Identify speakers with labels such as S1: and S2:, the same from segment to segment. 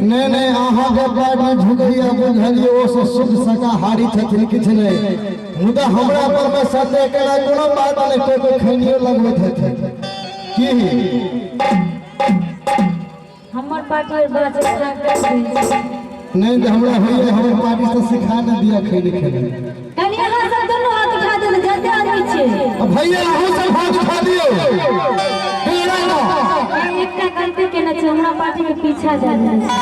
S1: नहीं नहीं, अहाँ के पार्टी झुकैया बुझलियै, ओ सब शुद्ध शाकाहारी छथिन, किछु नहि। मुदा हमरा पर में संदेह केला कोनो बात नहि, कोई कोई खैनियो लगबैत हेतै की?
S2: हमर पार्टी और बात छै।
S1: नहीं तऽ हमरा होइए हमर पार्टी से सिखा नहि दिया खैनी खेनाइ।
S2: कनि अहाँ सब दुनू हाथ उठा दियौ ने, जते आदमी छियै।
S1: आ भैया, अहूँ सब हाथ उठा दियौ बेड़ा ना।
S2: एकटा गलती केने छै, हमरा पार्टी के पीछा जा रहल छै।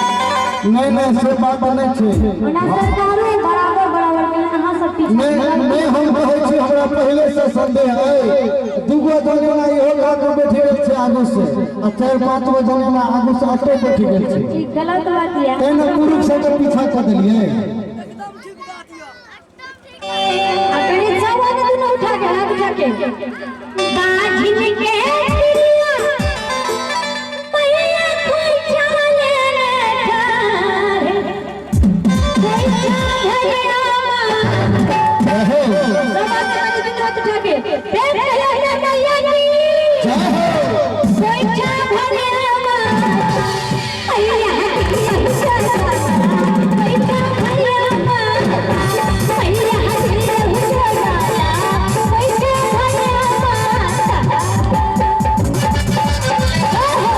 S1: नहीं नहीं, से बात नहि छै।
S2: ओना सरकारो बराबर बराबर केने, अहाँ सब पीछा।
S1: नहीं नहीं, हम कहै छी हमरा पहिले से संदेह अइ। दूगो जनेना इहो कात मे बैठ गेल छै आगू से, आ चारि पाँच गो जनेना आगू से ऑटो बैठ गेल छै।
S2: ई गलत बात यऽ।
S1: तैं ने पुरुष सबके पीछा कऽ देलियै।
S2: आ कनि सब आदमी दुनू उठा के हाथ उठा के बाझिन के चिड़िया मैया खोइछा लेने ठाढ़, खोइछा भरिया माँ।
S1: रहो।
S2: सब आदमी कनि दुनू हाथ उठा के प्रेम कहियो ना मैया की।
S1: जय हो।
S2: खोइछा भरिया माँ, मैया खोइछा भरिया माँ, मैया खोइछा भरिया माँ।
S1: जय हो।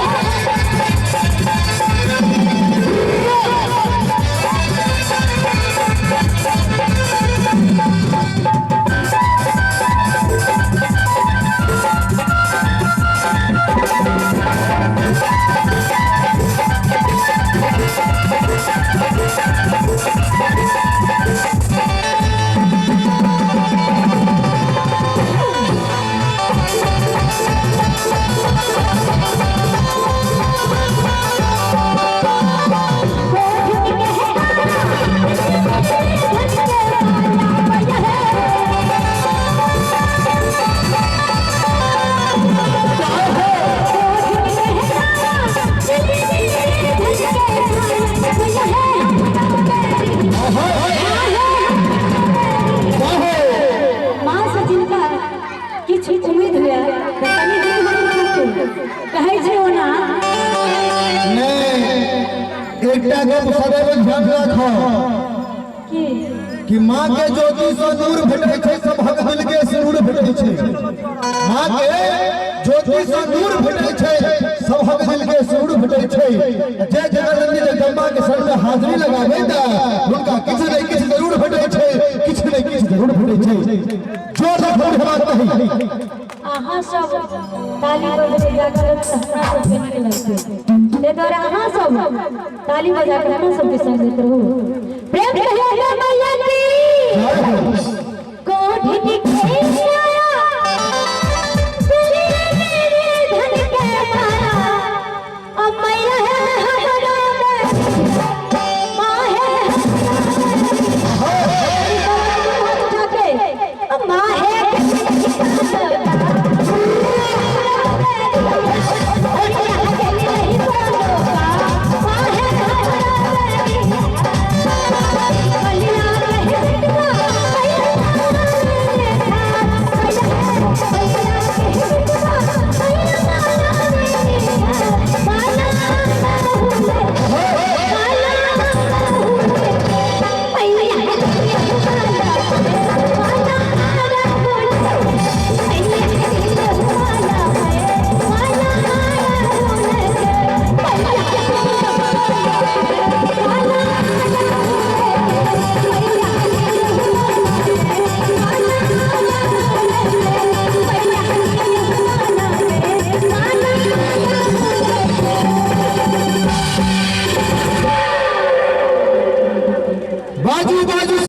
S2: माँ से जिनका किछु उम्मीद हुए तऽ कनि दूर हाथ उठा के कहै छै ओना।
S1: नहीं, एकटा गप सदैव ध्यान राखो
S2: कि
S1: कि माँ के ज्योति से नूर भेटै छै, सबहक दिल के सुरूर भेटै छै। माँ के ज्योति से नूर भेटै छै, सबहक दिल के सुरूर भेटै छै। जय जगन्नाथ जगदम्बा के शरण में हाजिरी लगाबै तऽ हुनका किछु नहि किछु जरूर भेटै छै, किछु नहि किछु जरूर भेटै छै। जोर से फूल हेबाक चाही।
S2: अहाँ सब ताली बजबै जाकर तऽ हमरा सबके नीक लगतै। ताहि दुआरे अहाँ सब ताली बजा कऽ हमरा सबके संग दैत रहू। प्रेम कहियो ना मैया की।
S1: जय हो।